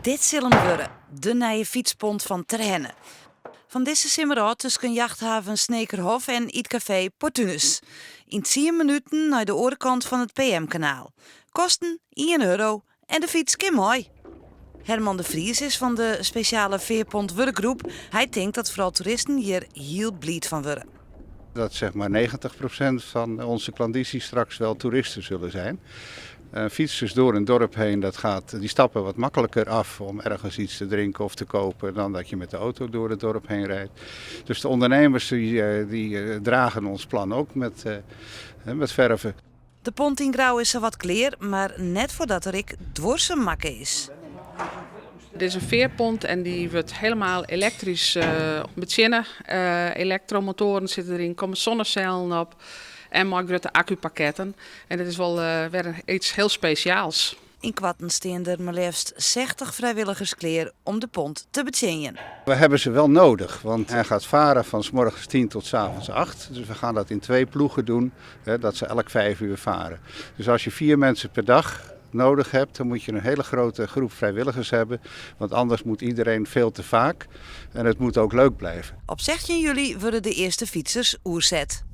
Dit sil 'm wurde, de nije fytspont fan Terherne. Fan dizze simmer ôf tusken jachthaven Snekerhof en ytkafee Portunus. Yn tsien minuten nei de oare kant fan it PM-kanaal. Kosten ien euro en de fyts kin mei. Herman de Vries is fan de spesjale fearpont wurkgroep. Hy tinkt dat foaral toeristen hjir hiel bliid fan wurde. Dat zeg maar 90% van onze klandizie straks wel toeristen zullen zijn. Fietsers door een dorp heen, dat gaat, die stappen wat makkelijker af om ergens iets te drinken of te kopen dan dat je met de auto door het dorp heen rijdt. Dus de ondernemers die dragen ons plan ook met verve. De pont yn Grou is sawat klear, mar net foardat er ek duorsum makke is. Dit is in fearpont en dy wurdt hielendal elektrysk betsjinne. Elektromotoaren sitte deryn, komme sinnesellen op en mei grutte akkupakketten. En dit is wol wer iets hiel spesjaals. Ynkoarten stean der mar leafst 60 frijwilligers klear om de pont te betsjinjen. We hebben ze wel nodig, want hij gaat varen van 's morgens 10 tot 's avonds 8. Dus we gaan dat in twee ploegen doen, hè, dat ze elk 5 uur varen. Dus als je 4 mensen per dag nodig hebt, dan moet je een hele grote groep vrijwilligers hebben. Want anders moet iedereen veel te vaak en het moet ook leuk blijven. Op 16 july wurde de earste fytsers oerset.